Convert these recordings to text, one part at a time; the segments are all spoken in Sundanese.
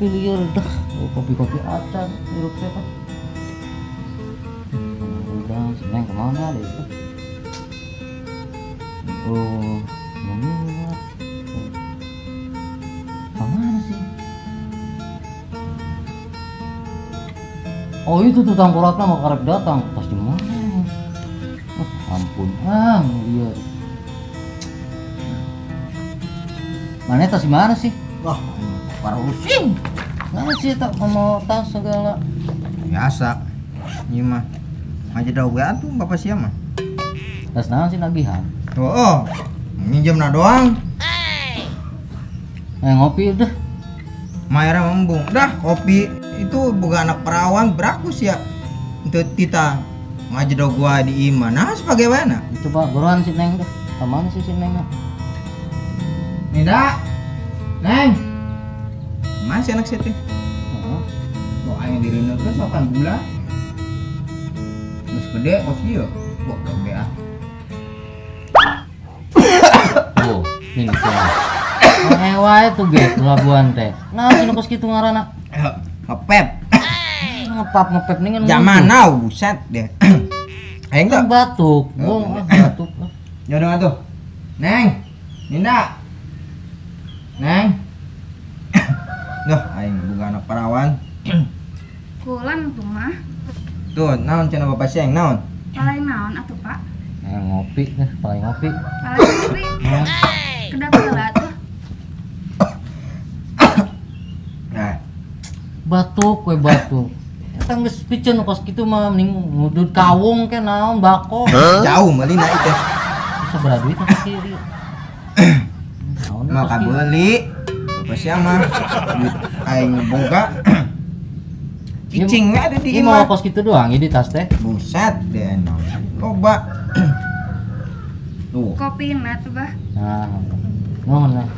Ngopi lieur dah. Kopi-kopi acan hirup teh. Udah, si Neng kemana deh itu? Oh, ngomong. Kemana sih? Oh itu tuh tangkoraknya mau karek datang. Tas di mana? Oh, ampun, ah lieur. Mana tas di mana sih? Wah, pusing. Mana sih tak mau tas segala. Biasa. Ieu mah. Aja dah we atuh bapak sia mah. Tas naon sih nagihan? Oh, minjemna doang. Ngopi udah. Mayarnya embung. Dah kopi itu bukan anak perawan berakus ya. Itu tita ngajedog gua di imah. Nah, sebagai mana? Coba buruan si Neng deh. Kemana sih si Neng? Nida. Neng. Masih anak situ. Heeh. Kok aing direunekeun sokan gula. Geus gede kos ieu. Kok gede ah. Oh, ini nih. Wae tuh ge labuan teh. Nah, sinu kos kitu ngaranna. Ngepep. Ngepap-ngepep nih kan. Zaman now, buset deh. Aing teh batuk. Bong, batuk. Ya udah atuh. Neng. Ninda. Neng. Duh, aing boga anak perawan. Kulan tuh mah. Tuh, naon cenah bapak siang naon? Paling naon atuh, Pak? Ngopi deh, paling ngopi. Paling ngopi. Kedap heula tuh. Nah. Batuk we batuk. Eta geus piceun kos kitu mah mending ngudud kawung ke naon bako. Jauh meulina itu. Sabaraha duit kos kieu? Naon mah kabeuli. Bapak siang mah duit aing boga. Cicing we ada di imah. Mau kos kitu doang di tas teh. Buset deh naon. Loba. Tuh. Kopina tuh, Bah. Nah. Nuhun lah.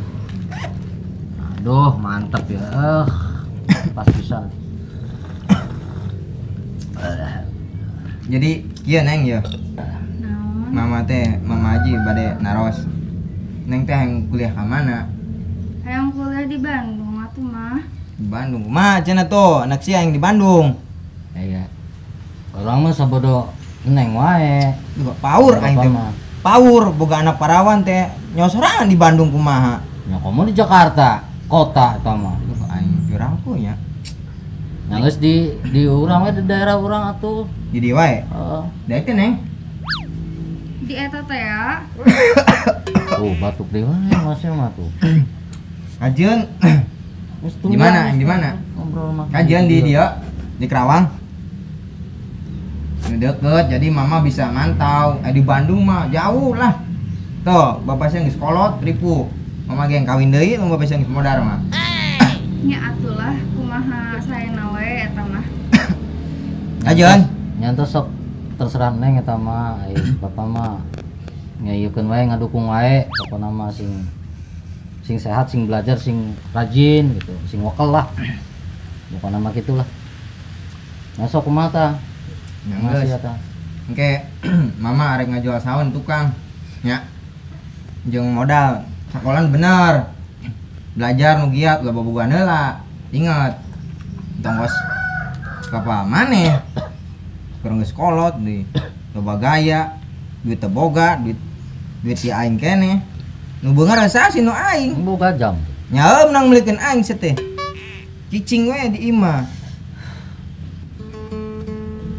Aduh, mantap ya. Pas bisa. Jadi kieu Neng ya. Naon? Mama teh, Mama Haji bade naros. Neng teh hayang kuliah ka mana? Hayang kuliah di Bandung atuh mah. Di Bandung. Mah cenah tuh anak sia yang di Bandung. Iya. Orang mah sabodo Neng wae. Duh, paur aing teh. Paur boga anak parawan teh nyosorangan di Bandung kumaha. Ya komo di Jakarta, kota eta mah. Duh, aing jurangku nya. Nah, geus di urang we di daerah urang atuh. Di dieu wae. Heeh. Da teh Neng. Di eta teh ya. Tuh batuk deui wae masih mah tuh. Kajeun. Di mana? Di mana? Ngobrol mah. Kajeun di dieu, di Kerawang. Ini deket, jadi mama bisa mantau. Di Bandung mah jauh lah. Tuh, bapak saya geus kolot ripu. Mama ge kawin deui, mun bapak saya geus modar mah. Nya atulah kumaha saena we eta mah. Kajeun. Nyantos sok terserah Neng eta mah, ai bapak mah ngayeukeun wae ngadukung wae, pokona mah sing sing sehat, sing belajar, sing rajin gitu, sing wakel lah. Pokona mah kitulah. Nah sok kumaha tah? Masih eta. Engke mama arek ngajual saon tukang nya. Jeung modal sakolan bener. Belajar nu giat loba bobogohan heula. Ingat. Tong kos kapa maneh. Keur geus kolot deui. Loba gaya, duit teu boga, duit duit si aing keneh. Nu beungar saha sih nu aing? Boga jam. Nya menang meulikeun aing seteh. Cicing we di imah.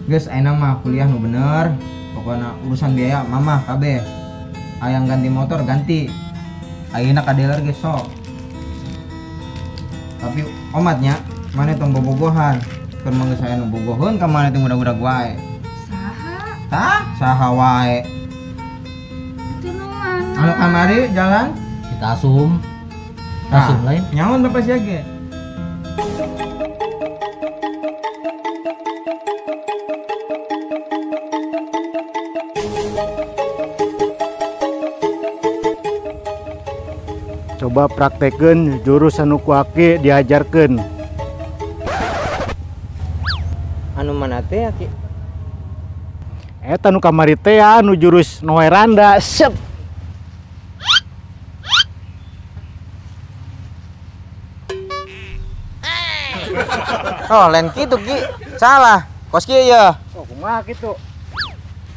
Geus ayeuna mah kuliah nu bener, pokona urusan biaya mamah kabeh. Hayang ganti motor ganti. Ayeuna ka dealer geus sok. Tapi omatnya maneh tong bobogohan. Keur mah geus aya nu bogoheun ka maneh teh mudah-mudah wae. Saha? Tah, saha wae. Itu nu mana? Anu kamari jalan si Tasum. Tasum lain. Nyaon bapak sia ge? Coba praktekeun jurus anu ku aki diajarkeun. Anu mana teh aki? Eta nu kamari teh anu jurus Noeranda. Sep. Oh, lain kitu Ki. Salah. Kos kieu ya. Oh, kumaha kitu?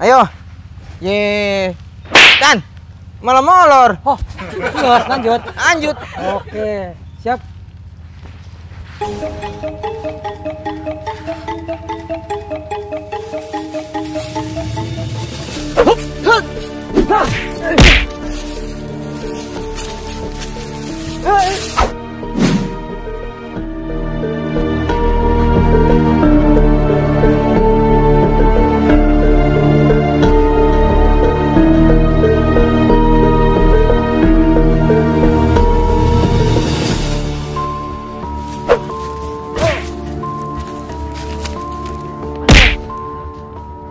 Ayo. Ye. Dan malah molor. Oh, terus lanjut. Lanjut. Oke, siap.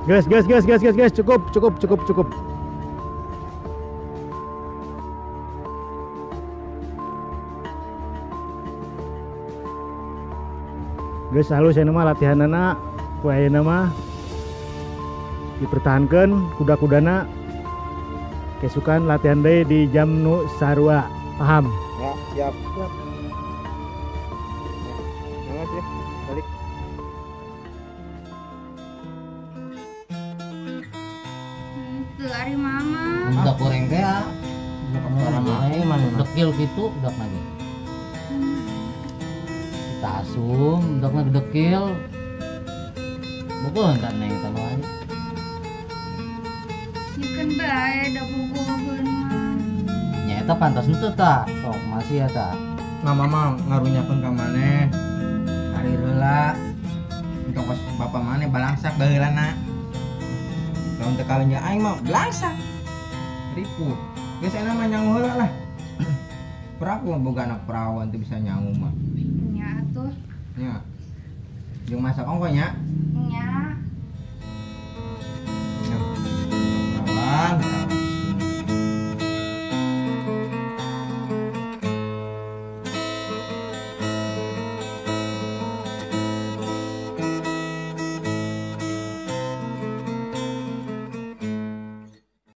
Guys, guys, guys, guys, guys, guys, cukup, cukup, cukup, cukup. Guys, halus ya nama latihanana, ku ayeuna mah dipertahankan kuda-kudana. Kesukan latihan deui di jam nu sarua, paham? Ya, siap. Siap. Ya, ya, balik. Teu ari mama. Budak goreng teh ya. Budak goreng mana dekil gitu budak lagi. Kita asum budakna dekil. Bogoh entar neng eta mah. Nyikeun bae da bogoheun mah. Nya eta pantas henteu tah. Sok masih eta. Nah mama ngarunyakeun ka maneh. Ari heula. Entong kos bapak maneh balangsak baheulana. Lamun teu kawin jeung aing mah balangsak. Ripuh. Geus enak mah nyangu heula lah. Peraku mah boga anak perawan teu bisa nyangu mah. Nya atuh. Nya. Jeung masak ongko nya? Nya. Perawan.